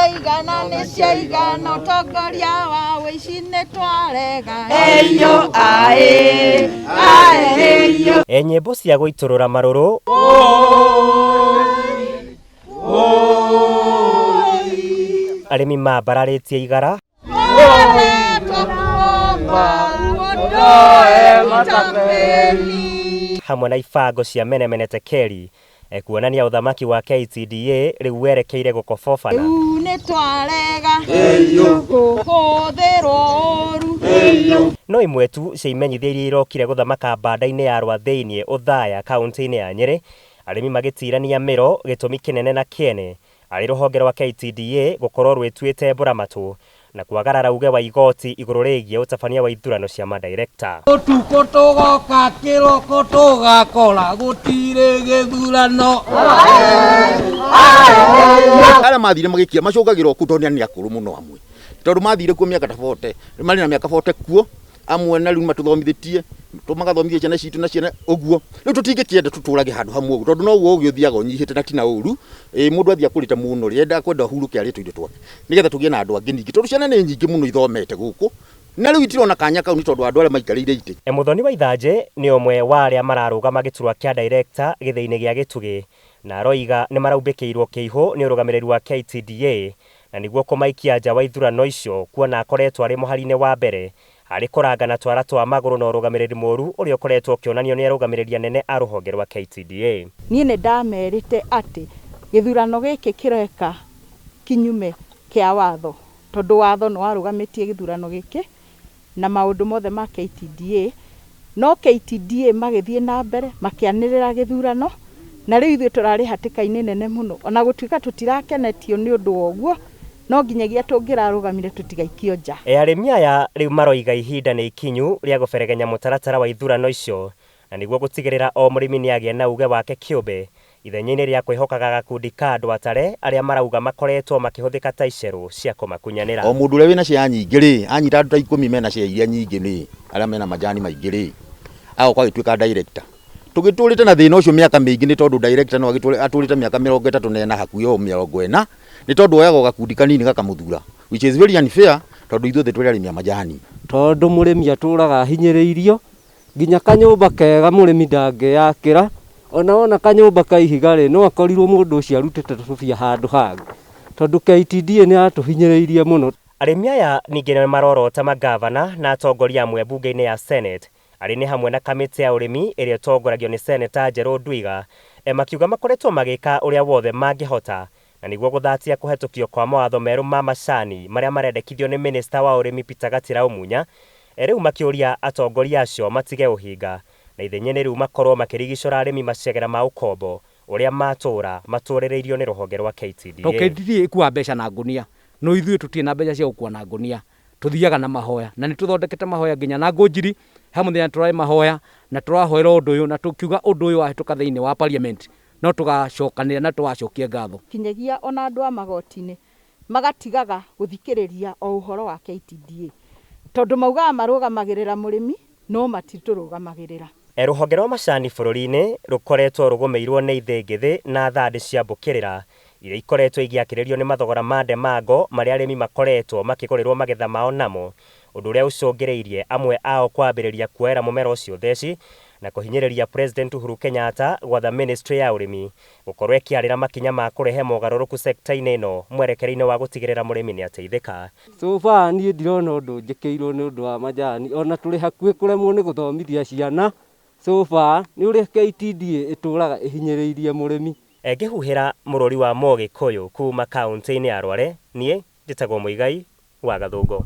ciaigana nĩ ciaigana ũtongoria wa wĩici nĩ twarega eyo ae ae E nyĩmbo cia gũitũrũra marũrũ arĩmi mambararĩtie igara hamwe na ibango cia menemene tekeri e kuonania ũthamaki wa KTDA rĩu werekeire gũkobobana. Rĩu nĩ twarega kũhũthĩrwo ũru. No imwe tu cia imenyithia iria irokire gũthamaka banda-inĩ ya Rwathĩinĩ Othaya kaunti-inĩ ya Nyĩrĩ, arĩmi magĩtirania mĩro gĩtũmi kĩnene na kĩene arĩ rũhonge rwa KTDA gũkorwo rwĩtuĩte mbũramatũ na kwagarara uge wa igoti igũrũ rĩgiĩ ũtabania wa ithurano cia madirekta. Ũtukũ tũgoka kĩroko tũgakora gũtirĩ gĩthurano. Arĩa mathire magĩkia macũngagĩrwo kũu tondũ nĩ akũrũ mũno amwe, tondũ mathire kuo mĩaka ta 40, marĩ na mĩaka 40 kuo amwe, na rĩu matũthomithĩtie magathomithia ciana citũ na ciana ũguo. Rĩu tũtingĩkĩenda tũtũrage handũ hamwe ũguo, tondũ noguo ũgĩ ũthiaga ũnyihĩte na tina ũru. Ĩ mũndũ athiĩ akũrĩte mũno rĩ, endaga kwenda ahurũke arĩe tũindo twake nĩgetha tũgĩe na andũ angĩ ningĩ, tondũ ciana nĩ nyingĩ mũno ithomete gũkũ na rĩu itirona kanya kau nĩ tondũ andũ arĩa maikarĩire itĩ. Muthoni wa Ithanjĩ nĩ ũmwe wa arĩa mararũgama gĩturwa kĩa director gĩthĩi-inĩ gĩa Gĩtugĩ, na aroiga nĩ maraumbĩkĩirwo kĩihũ nĩ ũrũgamĩrĩri wa KTDA na nĩguo kũmaikia nja wa ithurano icio, kuona akoretwo arĩ mũhari-inĩ wa mbere harĩ kũrangana twara twa magũrũ na ũrũgamĩrĩri mũru ũrĩa ũkoretwo ũkĩonanio nĩ arũgamĩrĩri anene a rũhonge rwa KTDA. Niĩ nĩ ndamerĩte atĩ gĩthurano gĩkĩ kĩreka kinyume kĩa watho, tondũ watho nĩ warũgamĩtie gĩthurano gĩkĩ na maũndũ mothe ma KTDA, no KTDA magĩthiĩ na mbere makĩanĩrĩra gĩthurano, na rĩu ithuĩ tũrarĩ hatĩka-inĩ nene mũno, ona gũtuĩka tũtirakenetio nĩ ũndũ wa ũguo, no nginyagia tũngĩrarũgamire tũtigaikio nja. Arĩmi aya rĩu maroiga ihinda nĩ ikinyu rĩa gũberegenya mũtaratara wa ithurano icio na nĩguo gũtigĩrĩra o mũrĩmi nĩ agĩa na uge wake kĩũmbe ithenya-inĩ rĩa kwĩhokaga gakundi ka andũ atare arĩa marauga makoretwo makĩhũthĩka ta icerũ cia kũmakunyanĩra. O mũndũ ũrĩa wĩna share nyingĩ rĩ, anyita andũ ta 10 mena share iria nyingĩ rĩ, arĩa mena majani maingĩ rĩ, agoka agĩtuĩka director. Tũgĩtũrĩte na thĩna ũcio mĩaka mĩingĩ nĩ tondũ director no atũrĩte mĩaka 34 hakuhĩ o 40, nĩ tondũ oyaga o gakundi kanini gakamũthura, which is very unfair, tondũ ithuothe tũrĩ arĩmi a majani. Tondũ mũrĩmi atũraga ahinyĩrĩirio, nginya kanyũmba kega mũrĩmi ndangĩyakĩra, ona wona kanyũmba ka ihiga rĩ, no akorirwo mũndũ ũcio arutĩte tũbia handũ hangĩ, tondũ KTDA nĩ yatũhinyĩrĩirie mũno. Arĩmi aya ningĩ nĩ marorota magavana na atongoria amwe bunge-inĩ ya Senate arĩ nĩ hamwe na kamĩtĩ ya ũrĩmi ĩrĩa ĩtongoragio nĩ Seneta Njerũ Ndwiga, makiuga makoretwo magĩka ũrĩa wothe mangĩhota na nĩguo gũthatia kũhetũkio kwa mawatho merũ ma macani marĩa marendekithio nĩ minista wa ũrĩmi Peter Gatira Munya. Rĩu makĩũria atongoria acio matige ũhinga na ithenya-inĩ rĩu makorwo makĩrigicũra arĩmi macegera ma ũkombo ũrĩa matũra matũrĩrĩirio nĩ rũhonge rwa KTDA. To KTDA ĩkuaga mbeca na ngũnia, no ithuĩ tũtirĩ na mbeca cia gũkua na ngũnia, tũthiaga na mahoya na nĩ tũthondekete mahoya nginya na ngũnjiri. He mũthenya tũrarĩ mahoya na tũrahoera ũndũ ũyũ, na tũkiuga ũndũ ũyũ wahĩtũka thĩinĩ wa parliament no tũgacokanĩra na tũgacokia ngatho. Kinyagia ona andũ a magoti-inĩ magatigaga gũthikĩrĩria o ũhoro wa KTDA, tondũ maugaga marũgamagĩrĩra mũrĩmi no matitũrũgamagĩrĩra. Rũhonge rwa macani bũrũri-inĩ rũkoretwo rũgũmĩirwo nĩ ithĩngĩthĩ na thandĩ cia mbũkĩrĩra iria ikoretwo igĩakĩrĩrio nĩ mathogora ma ndemango marĩa arĩmi makoretwo makĩgũrĩrwo magetha mao namo, ũndũ ũrĩa ũcũngĩrĩirie amwe ao kwambĩrĩria kuoera mũmera ũcio theci na kũhinyĩrĩria President Uhuru Kenyatta gwatha ministry ya ũrĩmi gũkorwo ĩkĩarĩra makinya ma kũrehe mogarũrũku sekta-inĩ ĩno mwerekera-inĩ wa gũtigĩrĩra mũrĩmi nĩ ateithĩka. So far niĩ ndirona ũndũ njĩkĩirwo nĩ ũndũ wa majani, ona tũrĩ hakuhĩ kũremwo nĩ gũthomithia ciana. So far nĩ ũrĩa KTDA ĩtũraga ĩhinyĩrĩirie mũrĩmi. Ngĩhuhĩra mũrũri wa Mũgĩkũyũ kuma kaunti-inĩ ya Rware, niĩ njĩtagwo Mũigai wa Gathũngũ.